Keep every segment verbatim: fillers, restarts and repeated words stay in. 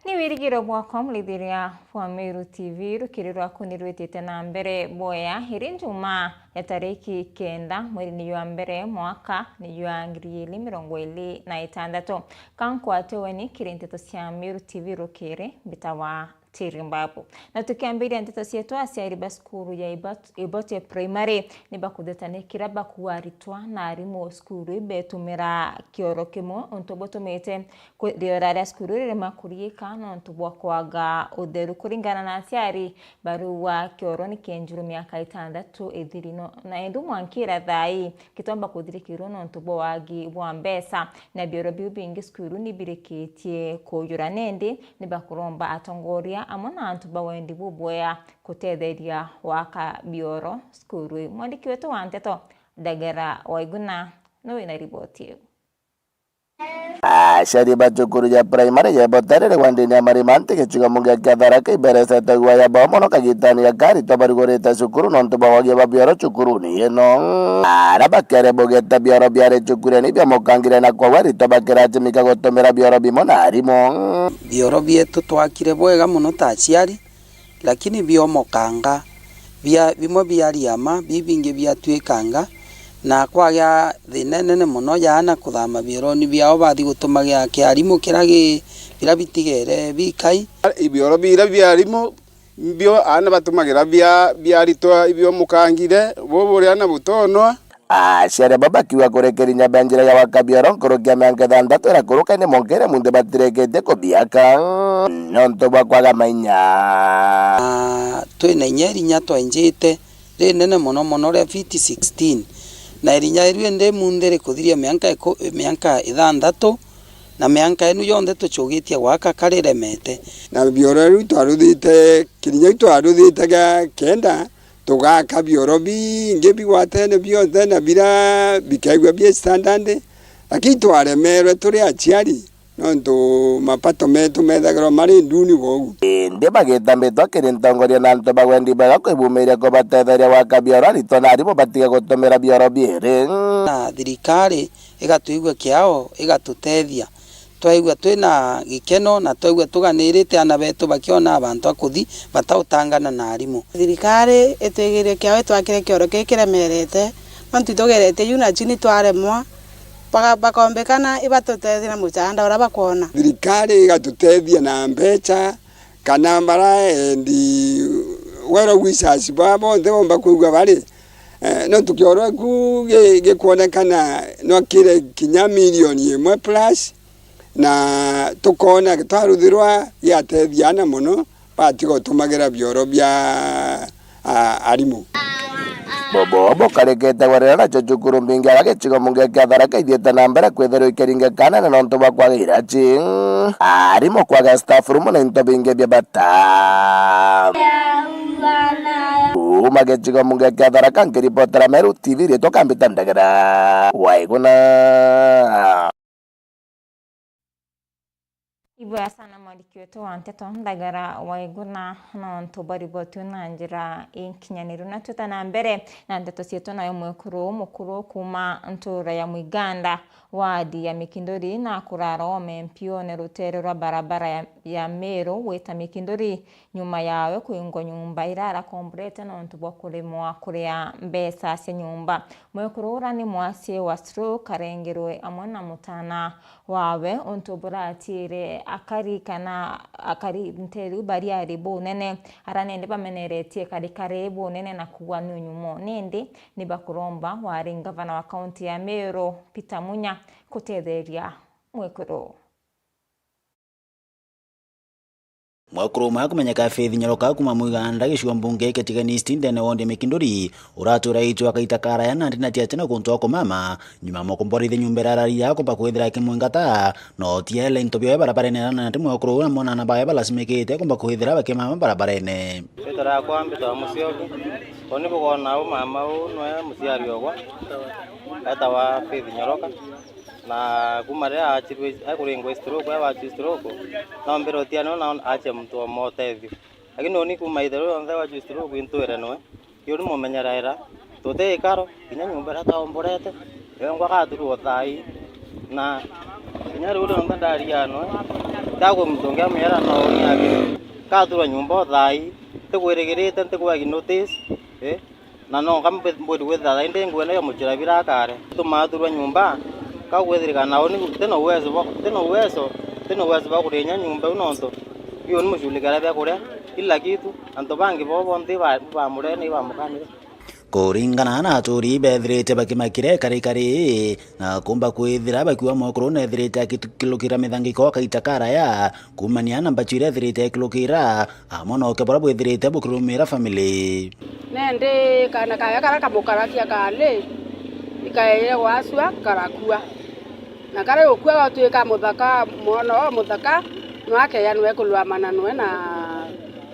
Ni wirigiro bwakwa murithiria bwa Meru T V, rukiri rwaku ni rwitite na mbere bwea. Iri Njumaa ya tariki kenda, mweri ni jwa mbere, mwaka ni jwa ngiri igiri mirongo iri na itantatu. Ka nkwate ugeni kiri nteto cia Meru T V rukiri, mbitawa Tiri Mbabu. Na tukiambiria nteto cietu, aciari ba cukuru ya Ibat-, Ibote Primary ni bakutheta ni kira bakuaritwa na arimu o cukuru ibetumira kioro kimwe, untu butumite ku-, riora ria cukuru rirema kuriika nontu bwa kwaga utheru. Kuringana na aciari, barauga kioro ni kienjirwe miaka itantatu ithiri, no, na indi mwanka ira thaa ii gitomba kuthirikirwa nontu bwa wagi bwa mbeca, na bioro biu bingi cukuru ni birikitie kuujura. Nindi ni bakuromba atongoria amwe na antu ba wendi bubwea kutetheria waka bioro cukuru iu. Mwandiki wetu wa nteto, Ndagera Waiguna, ni wina riboti iu. Aciari ba cukuru ya primary ya Ibote wandini ya Marimanti gicigo mbunge kia Tharaka iberesete guoya bwao mono kagitani gaka aritwa barigurite cukuru nontu bwa wagi bwa bioro cukuruni ino. Ara bakiaria baugite bioro biari cukurene ibiomokangire na kwou aritwa bakiracimika gutumira bioro bimwe na arimu. Bioro bietu twakire bwega mono ta aciari, lakini biomokanga, bia, bimwe biariama, bibingi biatuikanga, na kwagia thina inene mono ya aana kuthama bioroni biao bathi gutumagira kiarimu kiria gi, biria bitigere bikai. Ibioro biria bia arimu nibio aana batumagira bia, biaritwa ibiomokangire, bubu buria aana butonwa. Aciari aba bakiuga kurekerinya ba njira ya gwaka bioro nkuruki ya mianka ithantatu irakuruka, indi mwanka iria munthe batirikitie kubiaka nontu bwa kwaga mainya. Na twina inya irinya twenjite rinene mono mono ria fiti sixteen, na irinya riu indi munthe rikuthiria mianka iku-, mianka ithantatu, na mianka inu yonthe tucugitie gwaka kariremete. Na bioro riu twaruthite, kirinya riu twaruthite gia kenda, tugaka bioro bingi bigwatene bionthe na biria bikaigua bia standard, lakini twaremerwe turi aciari nontu mapato metu methagirwa mari nduni gwogu. Indi bagitambitwa kiri ntongoria na antu ba wendi bwega kwibumiria kubatetheria gwaka bioro aritwa na arimu batige gutumira bioro biiri. Na thirikari igatuigua kiao, igatutethia. Twaigua twina gikeno na twaigua tuganirite aana betu bakiona abantu a kuthi batautangana na arimu. Thirikari itwigirie kiao, itwakire kioro kii kiremerete, nontu itugerete yu na chini twaremwa, baka-, bakombekana ibatutethie na muchanda uria bakwona. Thirikari igatutethia na mbecha, kana bara endi well wishers ba bonthe bomba kwigua bari, eh, nontu kioro eku gi-, gikwonekana no kire kinya milioni imwe plus, na tukoona twaruthirwa giatethia aana mono, batiga utumagira bioro bia, a, arimu. Bobo bukarikite gwarira nacio cukuru mbingi aga gicigo mbunge kia Tharaka ithiite na mbere kwithirwa ikiringikana na nontu bwa kwaga irachi, arimu kwaga staff room na into bingi bia bata. Kuuma gicigo mbunge kia Tharaka, nkiripotera Meru T V, riitwa Kambita Ndagera Waiguna. Ibwega sana mwandiki wetu wa nteto Ndagara Waiguna, nontu bwa riboti na njira inkinyaniru. Na twita na mbere na nteto cietu, nayo mwekuru umwe mukuru kuuma ntura ya Mwiganda, wadi ya Mikinduri, na kurara ome mpione rutere rwa barabara ya, ya Meru gwita Mikinduri, nyuma yawe kwingwa nyumba iria arakomborete nontu bwa kuremwa kuria mbeca cia nyumba. Mwekuru ura ni mwasi wa stroke, arengerwe amwe na mutana wawe untu buratiire akari kana akari nteru bariari bunene. Ara nende bameneretie karikari bunene na kugwa ni unyumo. Nindi ni bakuromba wari ngavana wa kaunti ya Meru, Peter Munya, kutetheria mwekuru. Mwekuru umwe akumenyeka Faith Nyoroka kuuma Mwiganda, gicigo mbunge kia Tigania East, ndene wodi ya Mikinduri, uratuura itu akaita karaya na ndina tiatia na kuntu akumama, nyuma ya mukomborithia nyumba iria ararire akomba kwithira akimwingata, na utiele into bioe barabarene. Ara na ndi mwekuru uria mwana na bawe balasimikite akomba kwithira bakimama barabarene. Rita riakwa mbitawa Musyoki, uni bugona u mama u nwe muciari ogwa, etawa Faith Nyoroka. Na kuma riria aachirwe, akuringwa stroke, aya waachirwe stroke, no mbere utiane na ache muntu omwe utethio. Lakini uni kuma itheru yonthe waachirwe stroke, intwire nwe. Iyo ni mumenyeraera, tuti ikaro, kinya nyumba iria twaomborete, niyo ngwa gaturwo thaa ii. Na Kinya riu rionthe ndaria no, ndagwe muntu ungi amwira no uni agi, katurwa nyumba o thaa ii, ntikwirigirite, ntikwagi notice, eh? Na no nka mbe-, mbwiri gwithira thaa indi ngwenda yo muchira bira akare. Tumaturwa nyumba, ka gwithirika na uni, ntina uwezo bwa, ntina uwezo, ntina uwezo bwa kurinya nyumba iu nontu, iyo ni muculikira bia kuria, kila kitu, antu bangi bo bonthe ba, bamurene, ibamukanire. Kuringana na aturi bethirite bakimakire ikarikari, na kumba kwithira bakiuga mwekuru nethirite akilukira mithangiko kaita karaya, kumania na mbachu iria ethirite akilukira, amwe na uke buria bwithirite bukirumira family. Nendi kana kaya karia kamukarakia kari, ikaeire gwacua karakua. Na karia gukua gotwika muthaka, mwana o muthaka, nwakeya nwe kulwamana nwe na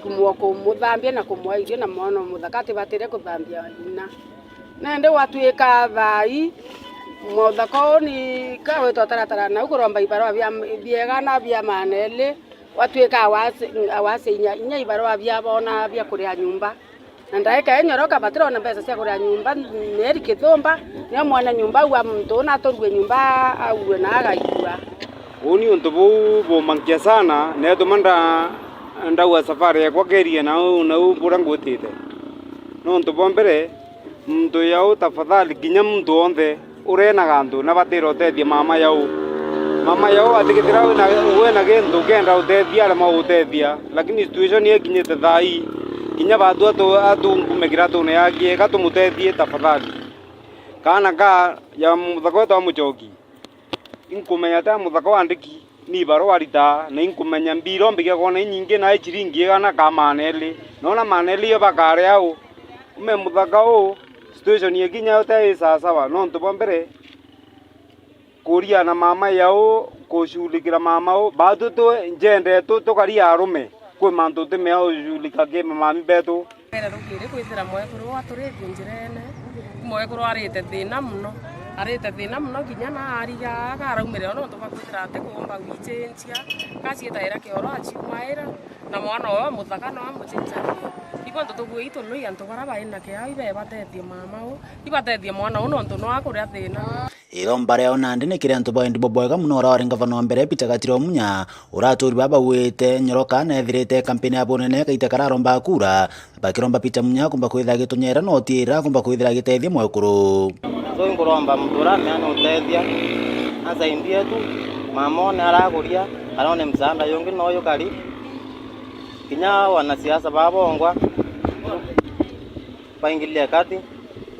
kumwa-, kumuthambia na kumwa irio, na mwana o muthaka atibatire kuthambia nyina. Nendi gwatwika thaa ii, muthaka uu ni kawitwa taratara, nau kuromba ibarua bia, biega na bia maana eli, gwatwika awase-, awase inya, inya ibarua bia bona bia kuria nyumba. Na ndaika inyoroka batirona mbeca cia kuria nyumba, mieri kithumba, nio mwene nyumba aua muntu una aturue nyumba aue na agaikua. Uuni untu buu bumankia sana, neetuma nda-, ndaua safari yakwa kerie nau, nau buria ngwitite. Nontu bwa mbere, muntu yau tafadhali, kinya muntu wonthe urenaga antu nabatire utethia mama yau. Mama yau atikithira wina, wina gintu kenda utethia, arema utethia. Lakini situation ikinyite thaa ii, kinya batu atu, atungume kiratune yaki, eka tumutethie tafadhali. Kaana ka ya muthaka wetu wa Muchoki, inkumenya ta muthaka wa ndiki, ni ibarua aritaa, na inkumenya mbiro mbigia kwona inyingi na ciringi igana ka maana eli. Nona maana eli iyo bakare au. Ume muthaka uu, situation ikinya yote i sawasawa. Nontu bwa mbere, kuria na mama yau, kushughulikira mama uu, batu tu njendetu tukaria arume, kwi mantu timea ushughulikira ki mami betu. Mbere rukiri kwithira mwekuru aturitie njirene, mwekuru arite thina muno, arite thina muno kinya na ariga akaraumire o nontu bwa kwithira ati kuumba gwichinchia, gaciitaira kioro aciumaira, na mwana oyo muthaka no amuchinchagia. Ibo antu tubuite noi antu bara bai na kiao ibebatethie mama uu, ibatethie mwana uu nontu no akuria thina. Iromba riao nandi ni kiri antu ba wendi bubwega muno uria wari ngavana wa mbere Peter Gatiro Munya, uria aturi baba bauite nyoroka na ethirite kampeni ya bunene gaita kararomba kura, bakiromba Peter Munya kumba kwithira agitunyera na utiira kumba kwithira agitethia mwekuru. So inkuromba muntu uria amea ni utethia, asaidie tu, mama one arakuria, kana one msaada yungi no yukari, kinya wanasiasa baba bongwa baingilie kati,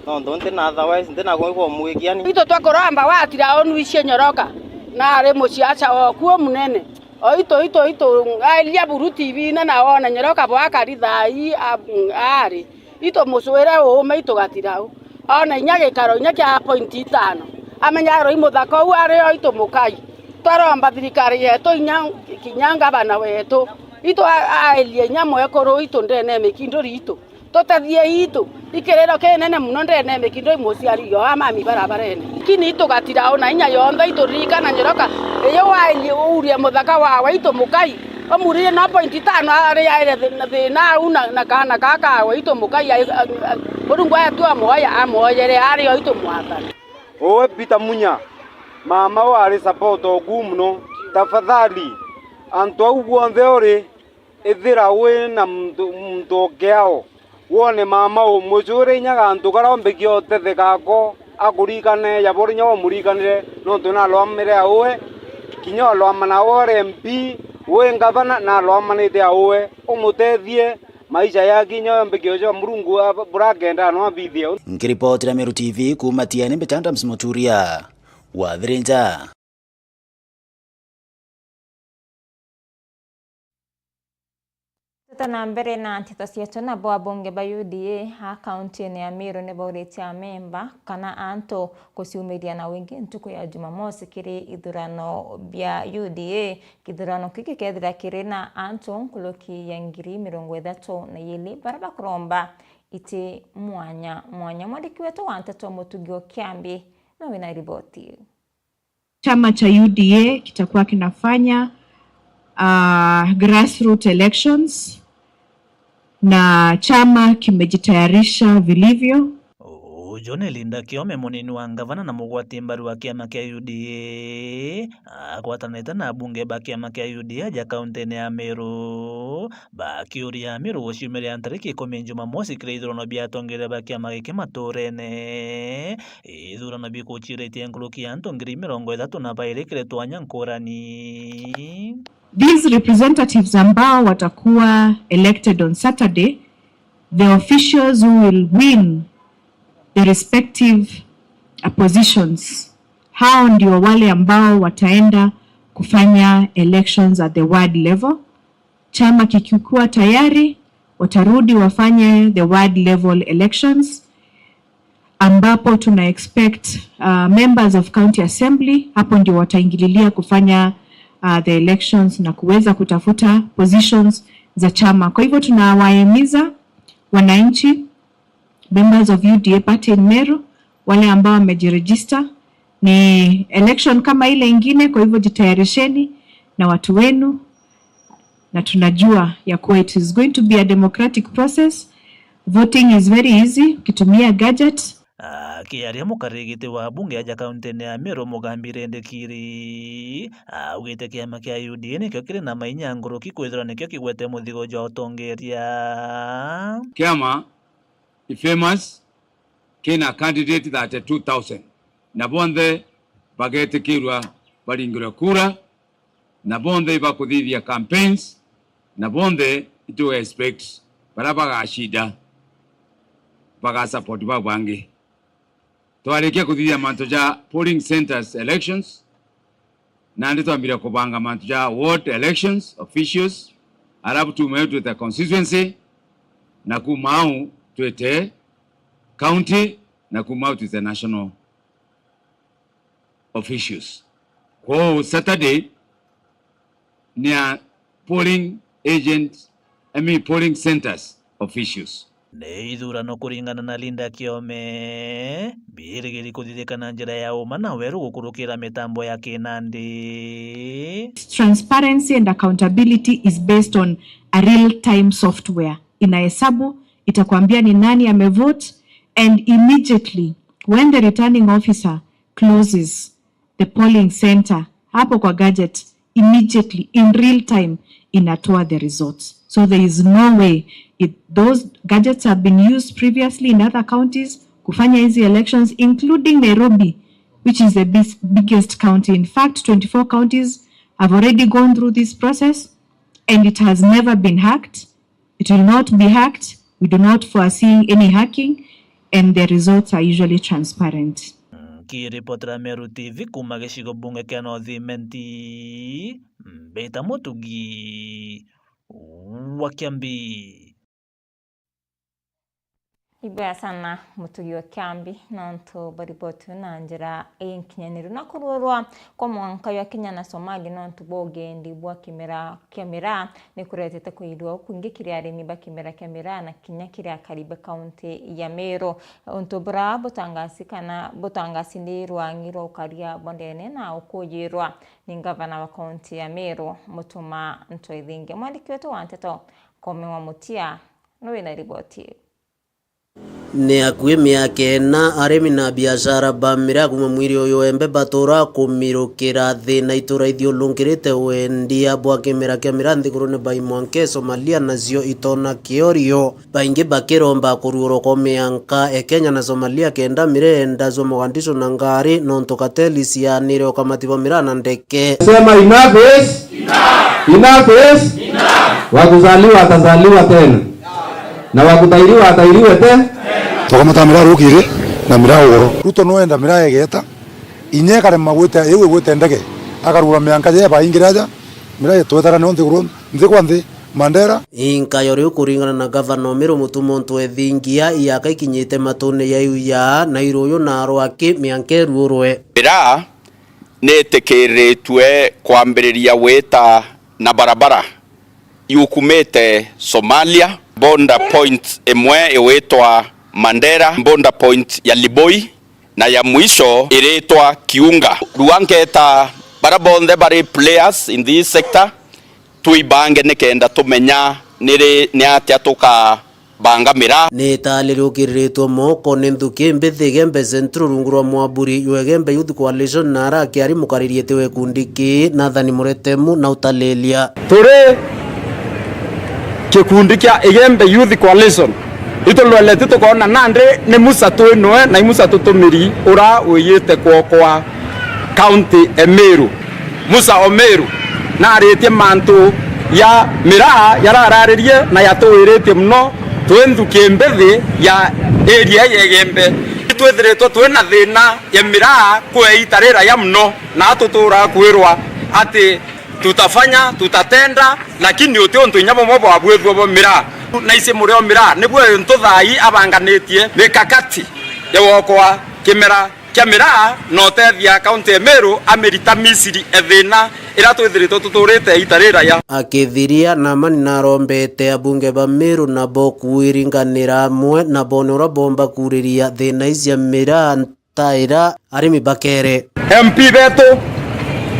nontu nti na otherwise, nti na gwikwa umwikiani. Itu twakuromba watira onu icio nyoroka, na ari muciaca woku umunene. O itu, itu, itu, airia buru T V-ine na wone nyoroka bwakari thaa ii, a-, ari. Itu mucwire uume itu gatirau. Ona inya gikaro, inya kia point itano. Amenya roi muthaka uu ari o itu mukai. Twaromba thirikari yetu inya, kinya ngavana wetu. Itu a-, airie inya mwekuru itu ndene mikinduri itu. Tutethie itu. Ikiriro kinene muno ndene mikinduri muciari yo amami barabarene. Lakini itu gatirau na inya yonthe ituririkana nyoroka. Iyo wairie uurie muthaka wawe itu mukai. Umuririe no point itano ari aire thi-, thina au na, na kaana ka kawe itu mukai ai-, a-, a-, Murungu aya tu amwoya, amwoyere ari o itu mwathani. Uwe Peter Munya, mama wari support oku muno. Tafadhali, antu au guonthe uri, ithira wi na muntu, muntu o kiao, wone mama u, mucwire inya gantu karia ombikie utetheka ako, akurikane, yabore inya umurikanire, nontu nalwamire auwe, kinya olwamana uri M P, wi ngavana, nalwamanite auwe, umutethie, maisha yake inya yombikie ucio Murungu a-, burakenda no abithie. Nkiripotira Meru T V kuuma Tiani, mbita Adams Muturia, Wathirinja. Tuta na mbere na nteto cietu, nabo abunge ba U D A a kaunti-ini ya Meru ni bauritie amemba kana antu guciumiria na wingi ntuku ya Jumamosi kiri ithurano bia U D A. Kithurano kii gikethira kiri na antu nkuruki ya ngiri mirongo ithatu na iiri baria bakuromba iti mwanya mwanya. Mwandiki wetu wa nteto Mutugi o Kiambi no wina riboti. Chama cha U D A kitakuwa kinafanya, ah, grassroots elections na chama kimejitayarisha vilivyo. John Linda Kiome, munini wa ngavana na mugwati mbaru wa kiama kia U D A, agwatanite na abunge ba kiama kia U D A aja kauntine ya Meru, bakiuria Ameru guciumiria ntariki ikumi Jumamosi kiri ithurano bia atongeria ba kiama giki maturene. Ithurano bikuchiritie nkuruki ya antu ngiri mirongo ithatu na bairi kiri twanya nkurani. These representatives ambao watakuwa elected on Saturday, the officials who will win the respective, uh, positions, hao ndio wale ambao wataenda kufanya elections at the ward level. Chama kikikuwa tayari, watarudi wafanye the ward level elections, ambapo tuna expect, uh, members of county assembly, hapo ndio wataingililia kufanya, uh, the elections na kuweza kutafuta positions za chama. Kwa hivyo tunawahimiza wananchi, members of U D A party in Meru, wale ambao wamejiregister, ni election kama ile ingine, kwa hivyo jitayarisheni na watu wenu, na tunajua ya kuwa it is going to be a democratic process. Voting is very easy ukitumia gadget. Akiaria mukariri giti wa bunge aja kauntine ya Meru, Mugambi Rendekiri, augite kiama kia U D A nikio kiri na mainya nkuruki kwithirwa nikio kigwete muthigo jwa utongeria. Kiama i famous, kina candidate thirty-two thousand, na bonthe bagetikirwa baringirwe kura, na bonthe ibakuthithia campaigns, na bonthe itu expect baria bagacinda bagasupport bau bangi. Twarikia kuthithia mantu ja polling centres elections, nandi twambire kubanga mantu ja ward elections officials, arabu tuume au twite constituency, na kuuma au twite county, na kuuma au twite national officials. Kwou Saturday ni a polling agent, I mean polling centres officials. Ni ithurano kuringana na Linda Kiome, birigiri kuthithika na njira ya uma na weru gukurukira mitambo ya kinandi. Transparency and accountability is based on a real-time software. Inahesabu, itakwambia ni nani amevote, and immediately when the returning officer closes the polling centre, hapo kwa gadget, immediately, in real time, inatoa the results. So there is no way it, those gadgets have been used previously in other counties kufanya hizi elections, including Nairobi, which is the bis-, biggest county. In fact, twenty-four counties have already gone through this process and it has never been hacked. It will not be hacked. We do not foresee any hacking, and the results are usually transparent. Nkiripotera Meru T V kuuma gicigo bunge kia North Imenti, Mbita Mutugi wa Kiambi. Ibwega sana Mutugi wa Kiambi nontu bwa riboti na njira inkinyaniru. Na kuruurwa kwa mwanka jwa Kenya na Somalia nontu bwa ugendi bwa kimera kia miraa ni kuretete kuirua kwingi kiri arimi ba kimera kia miraa na kinya kiri akari ba kaunti ya Meru. Untu bura butangasi kana butangasindirwa ng'i rwa ukaria bwa ndene na ukujirwa ni ngavana wa kaunti ya Meru, Mutuma Ntwethingia. Mwandiki wetu wa nteto, Koome wa Mutia, ni wina riboti iu. Ni akui miaka ina, arimi na biashara ba miraa kuuma mwiri uyu Embe batuura kumirukira thina itura ithiurungirite wendia bwa kimera kia miraa nthigurune bai mwanka e Somalia, nacio itona kiorio. Baingi bakiromba kuruurwa kwa mianka e Kenya na Somalia kenda miraa iendazwa Mogadishu na ngari, nontu kateli cianire ukamati bwa miraa na ndeke. Sema enough is enough. Enough is enough. Wa kuzaliwa atazaliwa tena. Na wa kutahiriwa atahiriwe te. Tukamata miraa rukiri na miraa ugoro. Ruto no enda miraa igeeta, inya ikarema gwita, iu igwite ndege, akarura mianka ja baingira aja, miraa itwetara nio nthiguru, nthi kwa nthi, Mandera. Inkayo riu kuringana na gavana Omiru Mutuma Ntwethingia, iaka ikinyite matune ya iu ya na iruyu na arwaki mianka iruurwe. Miraa nitikiritue kwambiriria gwita na barabara yukumite Somalia, border point imwe igwitwa Mandera, border point ya Liboi, na ya mwisho iritwa Kiunga. Rua nkeeta bara bonthe bari players in this sector, twibange nikenda tumenya niri, ni atia tuka banga miraa. Ni itali riukiriritwe moko ni nthuki mbithi Igembe Central rungu rwa mwaburi jwa Igembe Youth Coalition, na ara akiari mukariri iti wa gikundi kii Nathan Muretemu na utaliria. Turi gikundi kia Igembe Youth Coalition, itulweleti tukoona nandi ni Musa twi noe na i Musa tutumiri ura wiyite kwokwa kaunti e Meru. Musa o Meru naaritie mantu ya miraa yarararirie na yatuwiritie mono twi nthuki mbithi ya area ya Igembe. Itwithiritwe twi na thina ya miraa kwa iita riraya mono, na tuturaa kwirwa ati tutafanya, tutatenda, lakini uti untu inya bumwe bwabwithua bwa miraa. Na ici murio miraa nibwo ntuthai abanganitie mikakati ya gwokwa kimera kia miraa na utethia kaunti ya Meru amirita Misiri e thina ira twithiritwe tuturite iita riraya. Akithiria, Namani narombete abunge ba Meru nabo kwiringanira amwe na bone uria bomba kuriria thina ici cia miraa ta ira arimi bakere. M P betu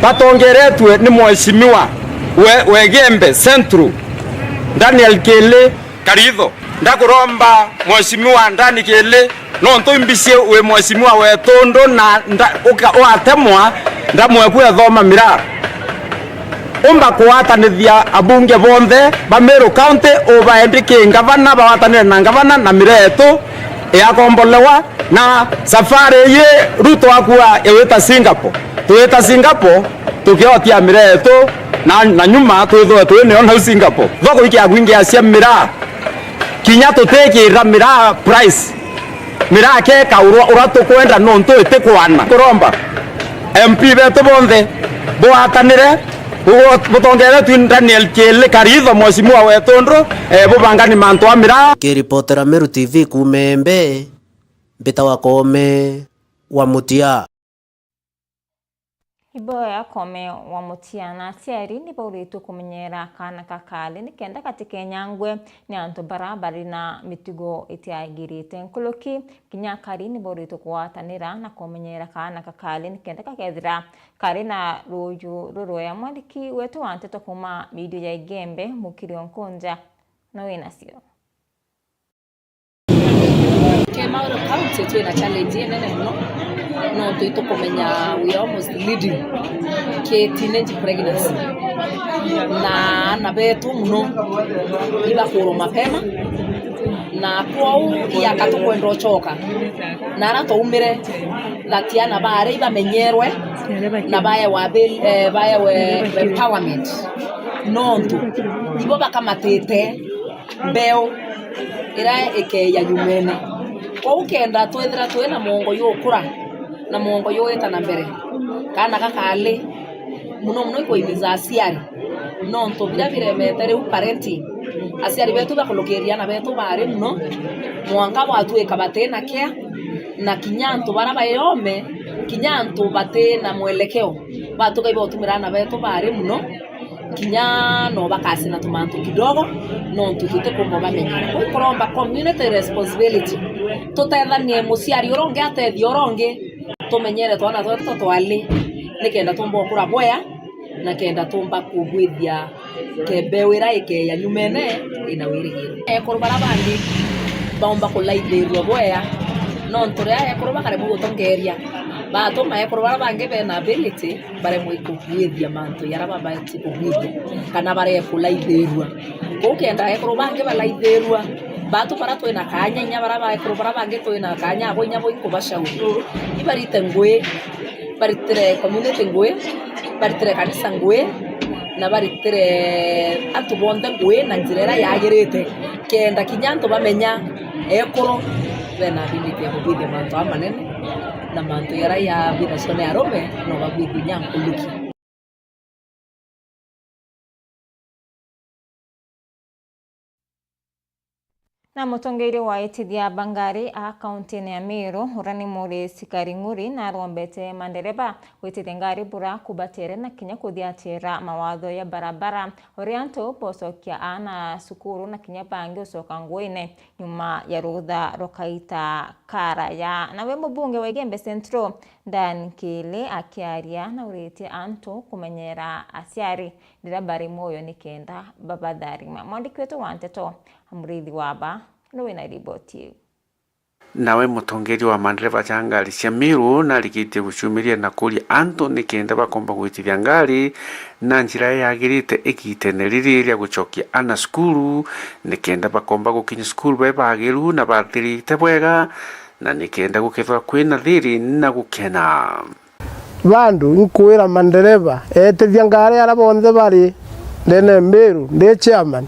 batongeretue ni Mheshimiwa we, wa Igembe Central, Daniel Kili Karitho. Ndakuromba Mheshimiwa Dani Kili, nontu imbicie wi Mheshimiwa wetu ndu na nda-, uka-, ugatemwa ndamwe ku ethoma miraa. Umba kugwatanithia abunge bonthe ba Meru County, ubaendi ki ngavana, bawatanire na ngavana na miraa yetu igakombolewa, na safari iyi Ruto akua igwita Singapore. Twita Singapore tukiotia miraa yetu, na, na nyuma twithwe twi nio nau Singapore. Thoko ikiagwingia cia miraa, kinya tutikira miraa price. Miraa keka ura, ura tukwenda nontu itikwana. Kuromba M P betu bonthe bwatanire, bugo-, butongeretwe ni Daniel Kili Karitho, Mheshimiwa wetu ndu, eh, bubangani mantu a miraa. Kiripotera Meru T V kuuma Embe, mbita wa Koome wa Mutia. Iboya Koome wa Mutia. Na aciari ni bauritwe kumenyera kaana ka kaari nikenda gatikenyangwe ni antu bara bari na mitugo itiagirite. Nkuruki, kinya akari ni bauritwe kugwatanira na kumenyera kaana ka kaari nikenda gakethira kari na ruuju rurwea. Mwandiki wetu wa nteto kuuma midio ya Igembe, Mukiri Onkunja, no winacio. Ke Mauro County twina challenge inene mono, nontu itukumenya we are almost leading ki teenage pregnancy, na aana betu mono ibakurwa mapema, na kwou iaka tukwenda ucoka na ara twaumire, that aana baria ibamenyerwe na baewa abil-, eh, baewe empowerment, nontu ibo bakamatite mbeu iria ikeeja nyumene. Kwou kenda twithira twi na mwongo jukura na mwongo juita na mbere, kaana gakaali mono mono ikuimiza aciari, nontu biria biremete riu parenting, aciari betu bakurukiria aana betu baari mono, mwanka gwatuika bati na care, na kinya antu baria bai oome, kinya antu bati na mwelekeo, batuika ibotumira aana betu baari mono, kinya no bakacina tumantu kidogo, nontu tutikumba bamenyera. Kwou kuromba community responsibility, tutethanie, muciari uria ungi atethie uria ungi, tumenyere twana twetu twali, nikenda tumba ukura bwea, na kenda tumba kugwithia kembeu iria ikeeja nyumene ina wirigiro. Ekuru baria bangi baumba kulaithirua bwea, nontu riria ekuru bakaremwa gutongeria, batuma ekuru baria bangi bena ability baremwe ikugwithia mantu jaria babati kugwithia, kana baree kulaithirua. Kwou kenda ekuru bangi balaithirua, batu baria twina kaanya, inya baria ba ekuru baria bangi twina kaanya abo, inya bo inkubacauri, ibarite ngui, baritire community ngui, baritire kanisa ngui, na baritire antu bonthe ngui na njira iria yagirite, kenda kinya antu bamenya ekuru bena ability ya kugwithia mantu amanene, na mantu jaria ya bwithacio ni arume no bagwithie inya nkuruki. Na mutongeria wa itithia ba ngari a kauntine ya Meru, uria ni Maurice Karing'uri, narombete mandereba gwitithia ngari bura kubatere na kinya kuthiatira mawatho ya barabara, uria antu bocokia aana cukuru na kinya bangi ucoka nguine nyuma ya rutha rukaita karaya. Nawe mubunge wa Igembe Central, Dan Kili, akiaria nauritie antu kumenyera aciari riria bari mwoyo nikenda babatharima. Mwandiki wetu wa nteto, Muriithi Waba, Nwe wina riboti iu. Nawe mutongeria wa mandereva ja ngari cia Meru narikitie gucumiria na kuria antu nikenda bakomba gwitithia ngari na njira yagirite igitene riri ria gucokia ana cukuru, nikenda bakomba gukinya cukuru be bagiru na bathirite bwega, na nikenda gukethirwa kwina thiri na gukena. Bandu, inkwira mandereva, etithia ngari aria bonthe bari ndene Meru, ndi chairman.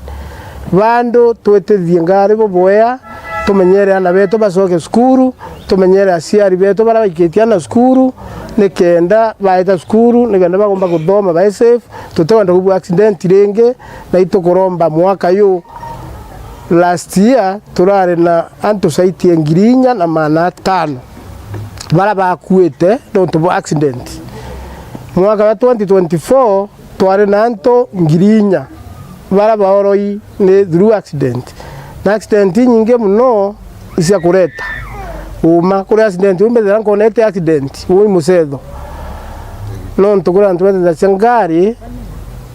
Bandu, twitithie ngari bubwea, tumenyere ana betu bacoke cukuru, tumenyere aciari betu baria baikitie ana cukuru, nikenda baeta cukuru, nikenda bagomba kuthoma bai safe, tutikwenda kubua accident ringi, na itukuromba mwaka yu. Last year, turari na antu zaidi ya ngiri inya na maana atano. Bara bakuite nontu bwa accident. Mwaka wa twenty twenty-four twari na antu ngiri inya bara baoroi ni through accident. Na accident inyingi mono icia kureta uma kuri accident. Umbethera nkonete accident ui mucetho. Nontu kuri antu bethethacia ngari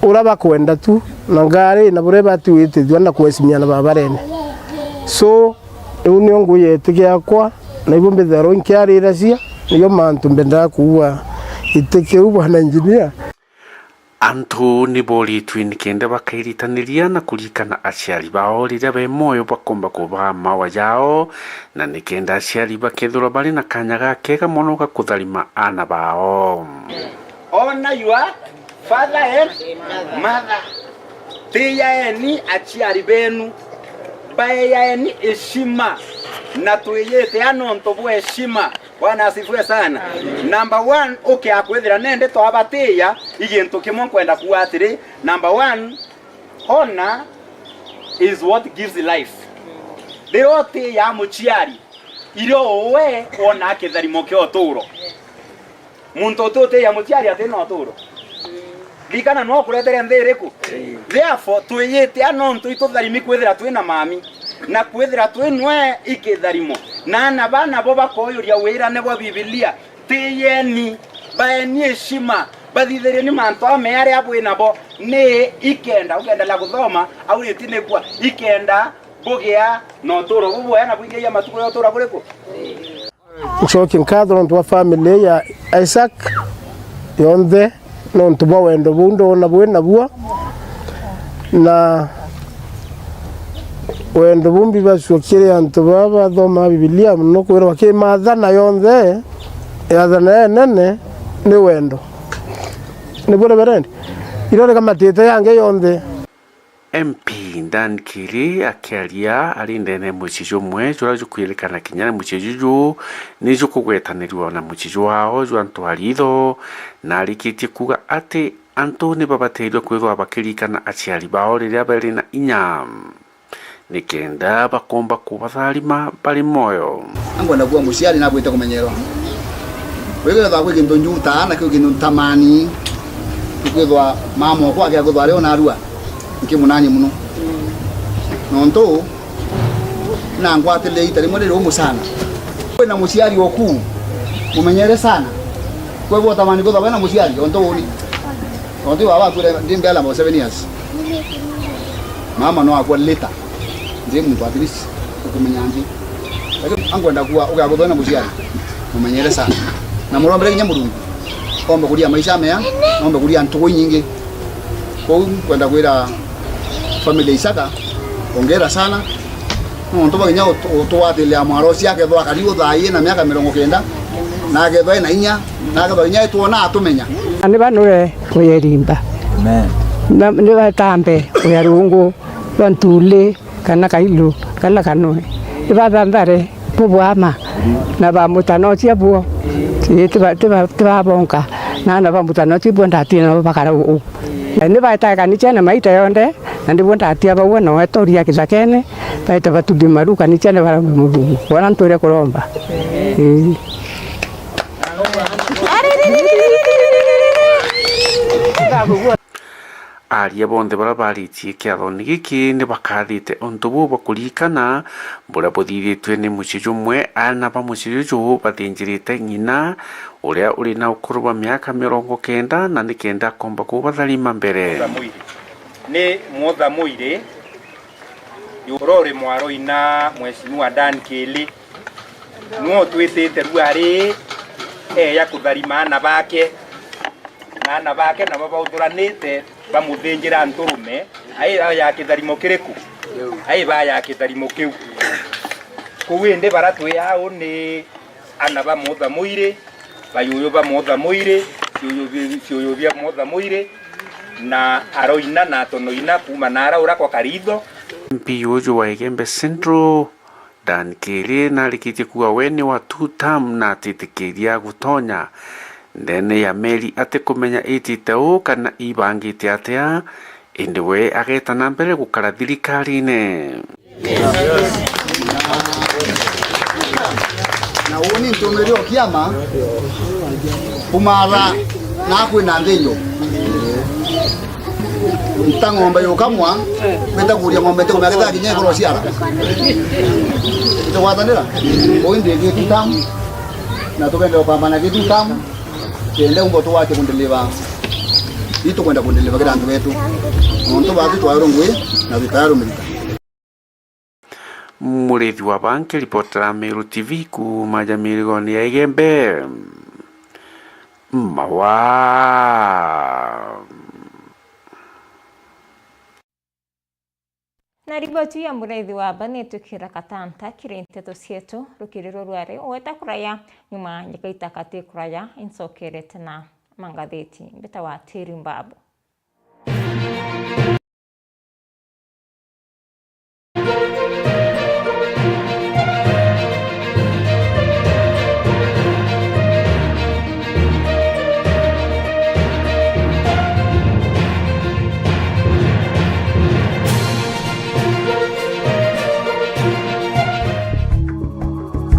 ura bakwenda tu, na ngari na buria ibati gwitithua na kwecimia na babarene. So, Riu nio ngui yeti giakwa, na ibu mbithairwa nkiariracia, niyo mantu mbendaa kuuga giti kiu, bwana engineer. Antu ni boritue nikenda bakairitaniria na kuririkana aciari bao riria be mwoyo bakomba kubaa mawa jao, na nikenda aciari bakethirwa bari na kanya gakega mono ga kutharima aana bao. Honor your father and mother. Tiyaeni aciari benu, baeyaeni heshima, na twiyitia nontu bwa heshima. Bwana asifiwe sana. Number one, ukia kwithira nende twabatiya, i gintu kimwe nkwenda kuuga atiri, number one, honor is what gives life. Riria utiya muciari, irio we wona kitharimo kia uturo. Muntu uti utiya muciari ati na uturo. Ririkana, no kuretere nthi iriku? Therefore, twiyitia nontu itutharimi kwithira twi na mami, na kwithira twi nwe ikitharimo. Na aana baa nabo bakoyuria wirane bwa Bibilia, tiyeni, baeni heshima, bathithirieni mantu amea aria bwi nabo, ni ikenda, ukenda la kuthoma, au riti nikua, ikenda bugia na uturo bubwega na bwingaia matuku ya utura kuriku? Ncokie nkatho nontu bwa family ya Isaac yonthe, nontu bwa wendo buu ndona bwi nabuo, na wendo buu mbibacua kiri antu baa bathomaa Bibilia mono, kwirwa ki maathana yonthe, yaathana ya inene ni wendo. Nibuo Reverend? Irio rikamatite yangi yonthe. M P Dan Kiri akiaria ari ndene ya mucii jumwe juria jukwirikana kinya ni mucii juju ni jukugwetanirua na mucii jwao jwa ntwaritho, na arikitie kuuga ati antu ni babateirwe kwithirwa bakiririkana aciari bao riria bari na inya, nikenda bakomba kubatharima bari mwoyo. Ankwenda kuuga muciari nabwite kumenyerwa. Kwithirwa kwi gintu njutaa, na kwi gintu ntamani, kwithirwa mama okwa agia kwithirwa ari o narua, nkimunani mono. Nontu nangwatire ita rimwe riri umu sana. Kwina muciari oku, mumenyere sana. Kwithirwa utamani kwithirwa wina muciari, ontu uni. Ontu baba akuire ndi mbela about seven years. Mama no akua later. Ndi muntu at least ukumenya nthi. Lakini ankwenda kuuga, ugakuthwa na muciari, mumenyere sana. Na murombere kinya Murungu, ombe kuria maisha mea, na ombe kuria ntuku inyingi. Kou nkwenda kwira family ya Isaka, ongera sana. Nontu bwa kinya utu-, utugwatiria mwaro ucio akethwa akari uthaie na miaka mirongo kenda, na akethwa ena inya, na akethwa kinya etwona atumenya. Na ni ba niwe uyerimba. Amen. Na ni batambe uya rungu rwa ntuli, kana kailu, kana kanwe. Ibathanthare bubwama, na bamutanocia buo. Ii, tiba-, tiba-, tibabonka. Na ana bamutanocia buo ndatina nabo bakara uu. Na ni baetae kanicene maita yonthe, na nibuo ndatia bauwe na wetoria kithakene, baete batugi maru kanicene baraume Murungu. Bona ntwire kuromba. Ii. Aria bonthe baria baritie kiathoni giki ni bakathite untu buu bwa kuririkana buria buthithitue ni mucii jumwe, aana ba mucii juju bathinjirite ng'ina uria uri na ukuru bwa miaka mirongo kenda, na nikenda akomba kubatharima mbere. Ni Mutha Muiri. Urori mwaroi na Mheshimiwa Dan Kili, nwe utwitite rua ri eya kutharima ana bake, na ana bake nabo bauthuranite bamuthinjira nturume, ai baya kitharimo kiriku? Ai baya kitharimo kiu. Kuu indi bara twi au ni ana ba mutha muiri, bayuyu ba mutha muiri, ciuyu bi-, ciuyu bia mutha muiri, na aroina na atonoina kuuma naara urakwa karitho. M P uju wa Igembe Central, Dan Kili, narikitie kuuga we ni wa two term na atitikiria gutonya ndene ya meri atikumenya itite uu kana ibangite atia, indi we ageeta na mbere gukara thirikarine. Na uni ntumiri o kiama kumatha na kwina nthinyo. Nta ng'ombe yukamwa, mbita kuria ng'ombe ntikumenya kithaa kinya ikorwo ciara. Itugwatanira? Ui ndi gitutamu, na tukenda kupambana gitutamu, kenda umbo tuwate kundiliva. Itukwenda kundiliva kira antu betu. Nontu batu twairwo ngui, na tutayarumiriria. Murithi wa Banki, ripotera Meru T V kuuma Jamirigoni ya Igembe. Mawa. Na riboti ya Murithi wa Banki itukira katanta kiri nteto cietu, rukiri rurwari ugweta kuraya, nyuma ya kaita kati kuraya, incokerete na mangatheti. Mbita wa Tiri Mbabu.